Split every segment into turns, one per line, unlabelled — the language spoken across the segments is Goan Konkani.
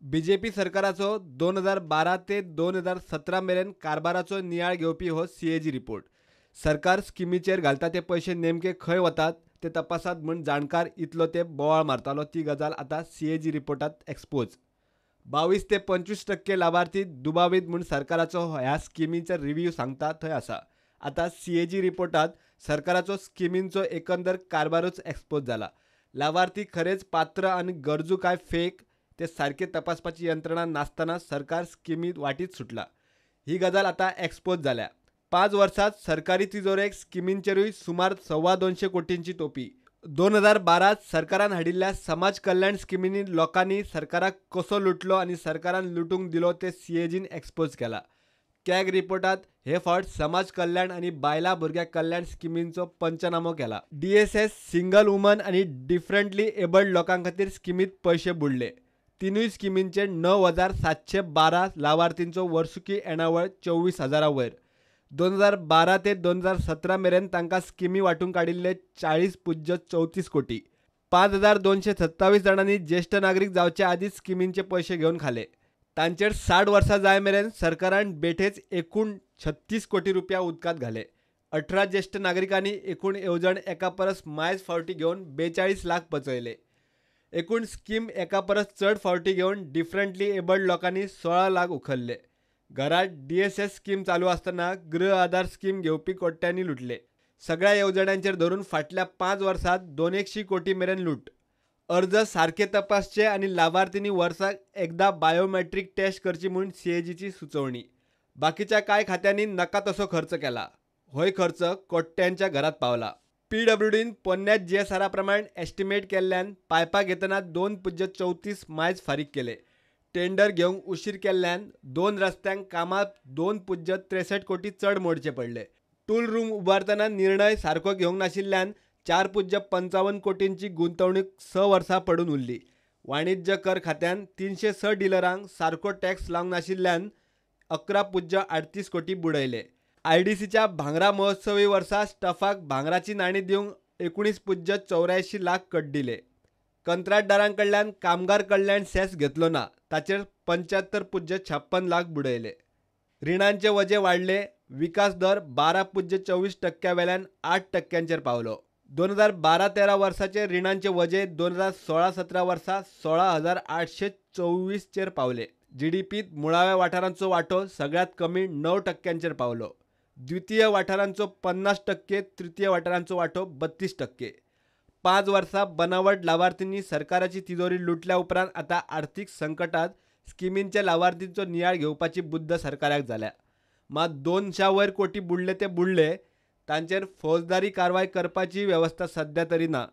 बीजेपी सरकाराचो 2012 ते 2017 मेरेन कारभाराचो नियाळ घेवपी हो सीएजी रिपोर्ट. सरकार स्किमीचेर घालता ते पयशे नेमके खंय वतात ते तपासात म्हूण जाणकार इतलो ते बोवाळ मारतालो ती गजाल आतां सीएजी रिपोर्टात एक्सपोज. 22 ते 25% लाभार्थी दुबावीत म्हूण सरकाराचो ह्या स्किमीचो रिव्ह्यू सांगता थंय आसा. आतां सीएजी रिपोर्टात सरकाराचो स्किमींचो एकंदर कारभारूच एक्सपोज जाला. लाभार्थी खरेंच पात्र आनी गरजू काय फेक ते सारके तपासपाची यंत्रणा नासतना सरकार स्किमीत वाटीत सुटला. ही गजाल आतां एक्सपोज जाल्या. 5 वर्सांत सरकारी तिजोरेक स्किमींचेरूय सुमार 225 कोटींची तोपी. 2012 सरकारान हाडिल्ल्या समाज कल्याण स्किमींनी लोकांनी सरकाराक कसो लुटलो आनी सरकारान लुटूंक दिलो ते सीएजीन एक्सपोज केला. कॅग रिपोर्टात हे फावट समाज कल्याण आनी बायलां भुरग्यां कल्याण स्किमींचो पंचनामो केला. डीएसएस सिंगल वुमन आनी डिफरंटली एबल्ड लोकां खातीर स्किमीत पयशे बुडले. तिनूय स्किमींचे 9,712 लावार्थींचो वर्सुकी येणावळ 24,000 वयर. 2012 ते 2017 मेरेन तांकां स्किमी वांटूंक काडिल्ले 40.34 कोटी. 5,227 जाणांनी ज्येश्ठ नागरीक जावचे आदींच स्किमींचे पयशे घेवन खाले. तांचेर 60 वर्सां जाय मेरेन सरकारान बेठेच एकूण 36 कोटी रुपया उदकांत घाले. 18 ज्येश्ठ नागरिकांनी एकूण येवजण एका परस मायज फावटी घेवन 42 लाख पचयले. एकूण स्कीम एका परस चड फावटी घेवन डिफरंटली एबल्ड लोकांनी 16 लाख उखल्ले. घरात डीएसएस स्कीम चालू आसतना गृह आधार स्कीम घेवपी कोट्यांनी लुटले. सगळ्या येवजण्यांचेर धरून फाटल्या 5 वर्सांत 200 कोटी मेरेन लूट. अर्ज सारके तपासचे आनी लाभार्थींनी वर्साक एकदा बायोमेट्रीक टेस्ट करची म्हूण सीएजीची सुचोवणी. बाकीच्या कांय खात्यांनी नाका तसो खर्च केला. होय खर्च कोट्यांच्या घरात पावला. पीडब्ल्यूडीन पोन्न्या जीएसआरा प्रमाण एस्टिमेट केल्ल्यान पायपां घेतना 2.34 मायज फारीक केले. टेंडर घेवंक उशीर केल्ल्यान 2 रस्त्यांक कामात 2.63 कोटी चड मोडचे पडले. टूल रूम उबारतना निर्णय सारको घेवंक नाशिल्ल्यान 4.55 कोटींची गुंतवणूक 6 वर्सां पडून उरली. वाणिज्य कर खात्यान 306 डिलरांक सारको टॅक्स लावंक नाशिल्ल्यान 11.38 कोटी बुडयले. आयडीसीच्या भांगरा महोत्सवी वर्सा स्टाफाक भांगराची नाणी दिवंक 19.84 लाख कट दिले. कंत्राटदारांकडल्यान कामगार कल्याण सेस घेतलो ना ताचेर 75.56 लाख बुडयले. रिणांचे वजे वाडले. विकास दर 12.24% वेल्यान 8% पावलो. 2012-13 वर्साचे रिणांचे वजे 2016-17 वर्सा 16,824 पावले. जीडीपीत मुळाव्या वाठारांचो वांटो सगळ्यांत कमी 9% पावलो. द्वितीय वाठारांचो 50%, तृतीय वाठारांचो वांटो 32%. 5 वर्सां बनावट लावार्थींनी सरकाराची तिजोरी लुटल्या उपरांत आतां आर्थीक संकटात स्किमींच्या लावार्थींचो नियाळ घेवपाची बुद्द सरकाराक जाल्या. मात 200 वयर कोटी बुडले ते बुडले, तांचेर फौजदारी कारवाय करपाची वेवस्था सध्या तरी ना.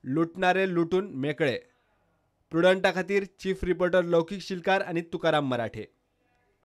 लुटणारे लुटून मेकळे. प्रुडंटा खातीर चीफ रिपोर्टर लौकीक शिलकार आनी तुकाराम मराठे.